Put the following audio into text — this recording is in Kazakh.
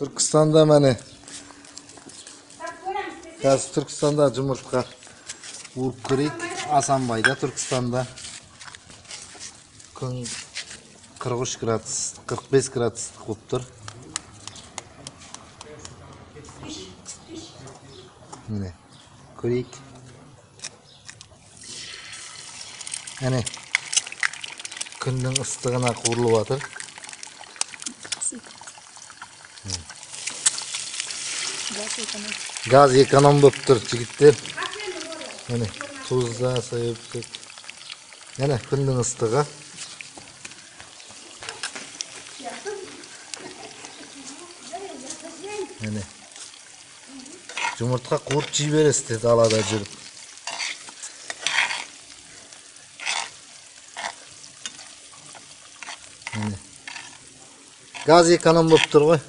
Түркістанда міне. Қазір Түркістанда жұмыртқа қуырып көрейік. Асанбайда, Түркістанда күн 43 градус, 45 градус болып тұр. Міне, көрейік. Әне, күннің ыстығына қуырылып жатыр. Газ эконом болып тұр, жігіттер. Міне, тұз да сойып. Міне, күннің ыстығы. Міне. Жұмыртқа қуырып жей бересіз далада жүріп. Міне. Газ эконом болып тұр ғой.